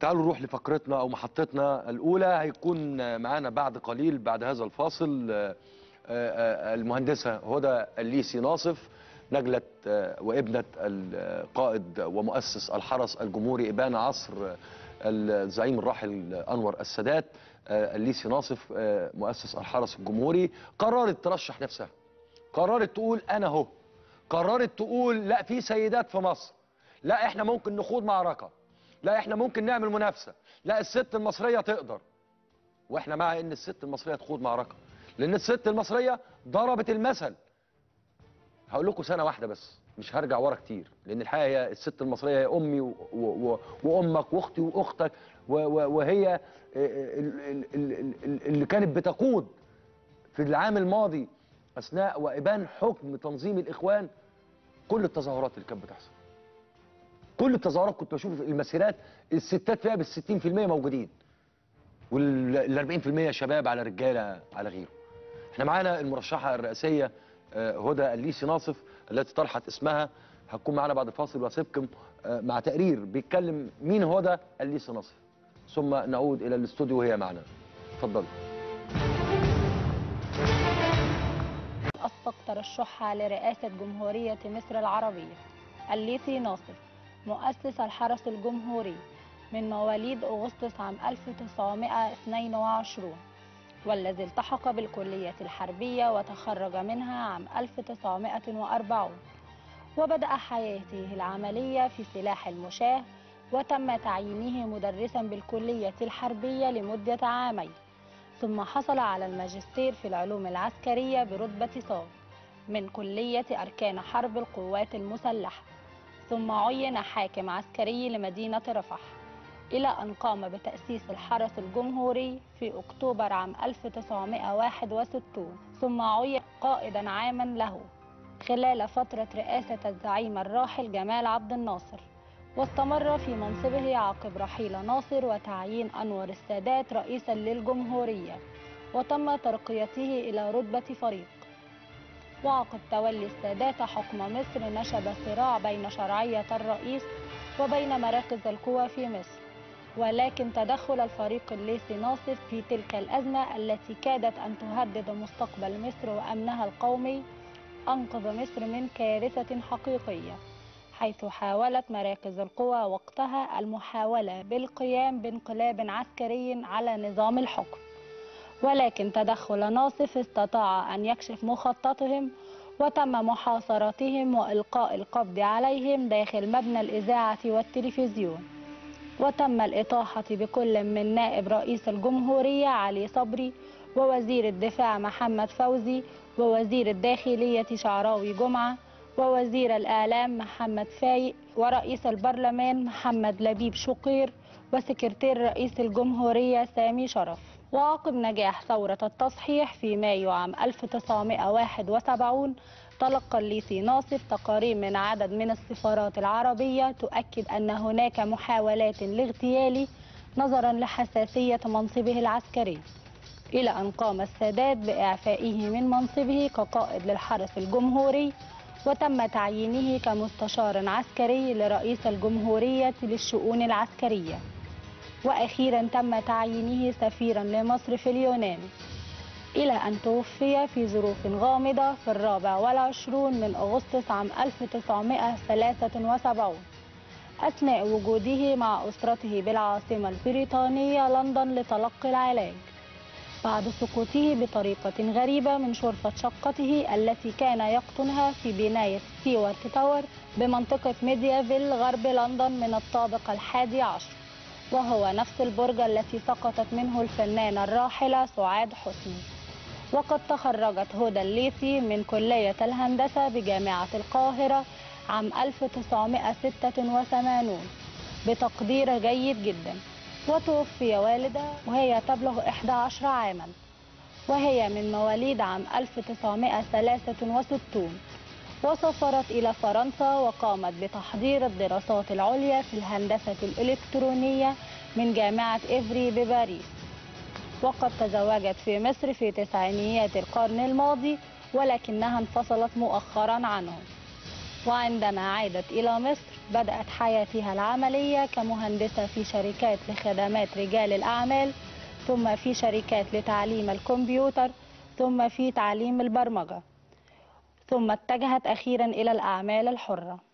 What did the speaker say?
تعالوا نروح لفقرتنا او محطتنا الاولى. هيكون معانا بعد قليل بعد هذا الفاصل المهندسه هدى الليثي ناصف، نجلة وابنة القائد ومؤسس الحرس الجمهوري إبان عصر الزعيم الراحل أنور السادات. الليثي ناصف مؤسس الحرس الجمهوري قررت ترشح نفسها، قررت تقول أنا هو، قررت تقول لا في سيدات في مصر، لا احنا ممكن نخوض معركة، لا احنا ممكن نعمل منافسة، لا الست المصرية تقدر. واحنا مع ان الست المصرية تخوض معركة، لان الست المصرية ضربت المثل. هقول لكم سنة واحدة بس، مش هرجع ورا كتير، لأن الحقيقة هي الست المصرية هي أمي وأمك وأختي وأختك، وهي اللي كانت بتقود في العام الماضي أثناء وإبان حكم تنظيم الإخوان كل التظاهرات اللي كانت بتحصل. كل التظاهرات كنت بشوف المسيرات الستات فيها بال60% موجودين، وال40% شباب على رجالة على غيره. احنا معانا المرشحة الرئاسية هدى الليثي ناصف التي طرحت اسمها، هتكون معانا بعد فاصل، واسيبكم مع تقرير بيتكلم مين هدى الليثي ناصف، ثم نعود الى الاستوديو وهي معنا. اتفضل. أسبق ترشحها لرئاسة جمهورية مصر العربية الليثي ناصف مؤسس الحرس الجمهوري من مواليد أغسطس عام 1922، والذي التحق بالكلية الحربية وتخرج منها عام 1940، وبدأ حياته العملية في سلاح المشاة، وتم تعيينه مدرسا بالكلية الحربية لمدة عامين، ثم حصل على الماجستير في العلوم العسكرية برتبة صاغ من كلية أركان حرب القوات المسلحة، ثم عين حاكم عسكري لمدينة رفح، إلى أن قام بتأسيس الحرس الجمهوري في أكتوبر عام 1961، ثم عين قائدا عاما له خلال فترة رئاسة الزعيم الراحل جمال عبد الناصر، واستمر في منصبه عقب رحيل ناصر وتعيين أنور السادات رئيسا للجمهورية، وتم ترقيته إلى رتبة فريق. وعقب تولي السادات حكم مصر نشب صراع بين شرعية الرئيس وبين مراكز القوى في مصر، ولكن تدخل الفريق الليثي ناصف في تلك الأزمة التي كادت أن تهدد مستقبل مصر وأمنها القومي أنقذ مصر من كارثة حقيقية، حيث حاولت مراكز القوى وقتها المحاولة بالقيام بانقلاب عسكري على نظام الحكم، ولكن تدخل ناصف استطاع أن يكشف مخططهم، وتم محاصرتهم وإلقاء القبض عليهم داخل مبنى الإذاعة والتلفزيون، وتم الإطاحة بكل من نائب رئيس الجمهورية علي صبري، ووزير الدفاع محمد فوزي، ووزير الداخلية شعراوي جمعة، ووزير الإعلام محمد فايق، ورئيس البرلمان محمد لبيب شقير، وسكرتير رئيس الجمهورية سامي شرف. وعقب نجاح ثورة التصحيح في مايو عام 1971 تلقى الليثي ناصف تقارير من عدد من السفارات العربية تؤكد أن هناك محاولات لاغتياله نظرا لحساسية منصبه العسكري، إلى أن قام السادات بإعفائه من منصبه كقائد للحرس الجمهوري، وتم تعيينه كمستشار عسكري لرئيس الجمهورية للشؤون العسكرية، وأخيرا تم تعيينه سفيرا لمصر في اليونان، إلى أن توفي في ظروف غامضة في 24 من أغسطس عام 1973 أثناء وجوده مع أسرته بالعاصمة البريطانية لندن لتلقي العلاج، بعد سقوطه بطريقة غريبة من شرفة شقته التي كان يقطنها في بناية ستيوارت تاور بمنطقة ميديافيل غرب لندن من الطابق 11، وهو نفس البرج التي سقطت منه الفنانة الراحلة سعاد حسني. وقد تخرجت هدى الليثي من كلية الهندسة بجامعة القاهرة عام 1986 بتقدير جيد جدا، وتوفي والدها وهي تبلغ 11 عاما، وهي من مواليد عام 1963، وسافرت إلى فرنسا وقامت بتحضير الدراسات العليا في الهندسة الإلكترونية من جامعة إفري بباريس. وقد تزوجت في مصر في تسعينيات القرن الماضي، ولكنها انفصلت مؤخرا عنه. وعندما عادت إلى مصر بدأت حياتها العملية كمهندسة في شركات لخدمات رجال الأعمال، ثم في شركات لتعليم الكمبيوتر، ثم في تعليم البرمجة، ثم اتجهت أخيرا إلى الأعمال الحرة.